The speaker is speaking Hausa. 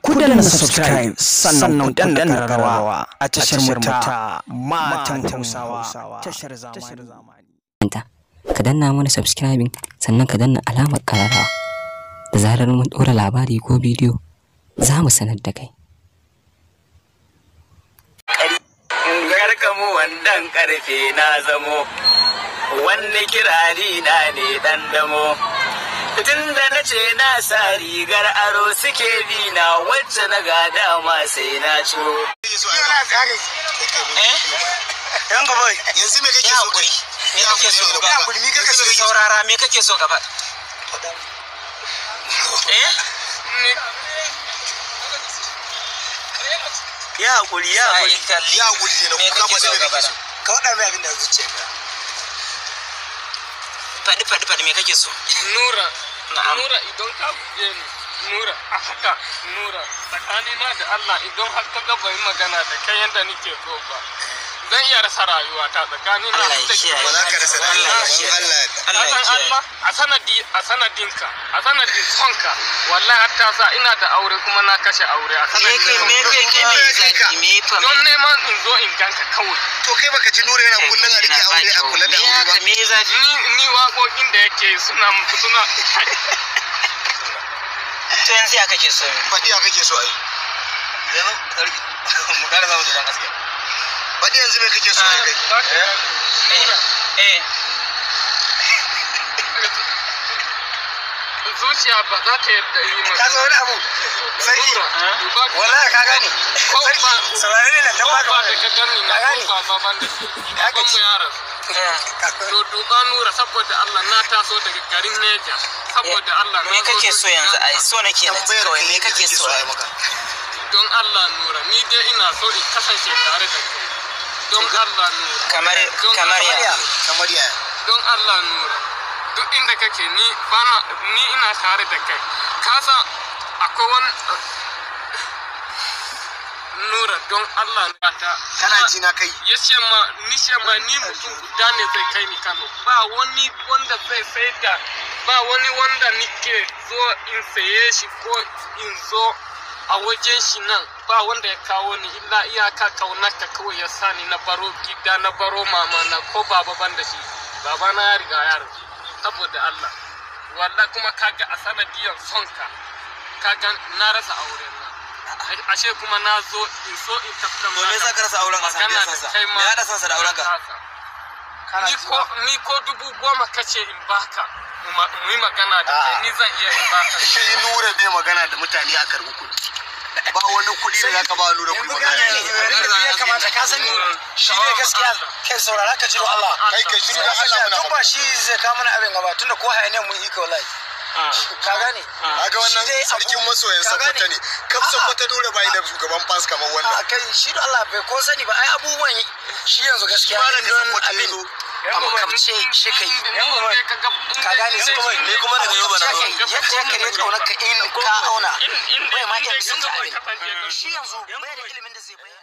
Ku danna subscribe sannan ku danna kararrawa a tashar mu ta Matan Hausawa tashar zamani. Ka danna mana subscribing sannan ka danna alamar kararrawa. Da zarar mun ɗora labari ko bidiyo za mu sanar da kai. Garkamu wandan karfe na zamo, wani kirari na ne dan damo. Tun da na ce na sa rigar aro suke bi na wacce na ga dama sai na ciro. Yanzu me kake so kai? Me kake so ka faɗa? Me kake so Saurara, me kake so ka faɗa? Eh? Ya hakuri, ya hakuri. Sai Ya hakuri ne Me ku ka kake so faɗi me ka kake so. faɗa? Ka faɗa mai abin da zuciyarka. Faɗi, faɗi, faɗi, me kake so? Nura, Na'am. Nura, idan ka buge ni, Nura, a haka, Nura, tsakanina da Allah, idan har ka ga bai magana da kai yadda nake so ba, zan iya rasa rayuwata tsakanina Allah ya da kiyaye. Ba za ka rasa Allah ya rayuwa ba, kiyaye. in Allah ya yarda. Allah ya Ka san kiyaye. Allah, a sanadi a sanadinka, a sanadin sonka, wallahi har ta sa ina da aure kuma na kashe aure a Me sanadin kai me kai kai me zafi me fa don neman in zo in ganka kawai. To kai baka ji Nura yana kullun a rike aure a kula da Me aure haka ba. me zafi? Ni waƙoƙin da yake suna suna To yanzu ya kake so? Faɗi ya kake so ai. Yanzu sarki mu ƙara samun da gaskiya. Faɗi yanzu me kake so ai kai? Nura, Eh. zuciya ba za ta yadda yi maka. Ka san wani abu? Sarki. Wallahi ka gane. Sarki, saurare ne na ta baka ba da ka gani na Ka gane. ko ba ban da shi. Ka Ban mu ya rasu. To duba Nura, saboda Allah na taso daga garin Neja. Saboda Allah na Me zo kake so yanzu ai so nake na ji Tambayar kawai ka me ne kake so ai maka. Don Allah Nura, ni dai ina so in kasance tare da kai. Don Allah Nura. Kamar Don kamar Allah- ya. Kamar yaya? Don Allah Nura, duk inda kake ni bana ni ina tare da kai. Ka san akwai wani Nura, don Allah na ta. Kana ji na kai. Ya ce ma ni ce ma ni mutum guda ne zai kai ni Kano, ba wani wanda zai sai da, ba wani wanda nike zo in saye shi ko in zo a wajen shi nan, ba wanda ya kawo ni illa iyaka kaunarka kawai ya sa ni na baro gida, na baro mama na, ko baba ban da shi, baba na ya riga ya rasu. Saboda Allah, wallahi, kuma kaga a sanadiyan sonka kaga na rasa auren na, ashe kuma na zo in so in tattauna. To me yasa ka rasa auren a sanadiyar sansa? Me ya haɗa sansa da aurenka? Kana Ni ji ko na? ni ko 10,000 kace in baka mu yi magana da kai, A'a. ni zan iya in baka. Shi Nura bai magana da mutane a karɓi kuɗi. Ba wani kuɗi da zaka ba Nura kuɗi magana. Ya kamata ka sani shi ne gaskiya, kai saurara ka jiro Allah. Kai ka shiru da Allah muna Duk ba shi zai kawo mana abin gaba tunda ko hayaniyan mun yi ka wallahi. Ka gane? Kaga wannan Shi dai abu- sarkin masoyan ka gane? Sokoto ne. Kaf A'a. Sokoto Nura bai da shugaban fans kamar wannan. A kai shi da Allah bai ko sani ba ai abubuwan shi yanzu gaskiya Shi ma daga don Sokoto ya abin zo. a makabce shi kai. Ka gane? Ni kuma daga Yobe na zo. Yadda ya kare kaunar ka in ka auna bai ma iya misalta abin. Shi yanzu bai da ilimin da zai bayar.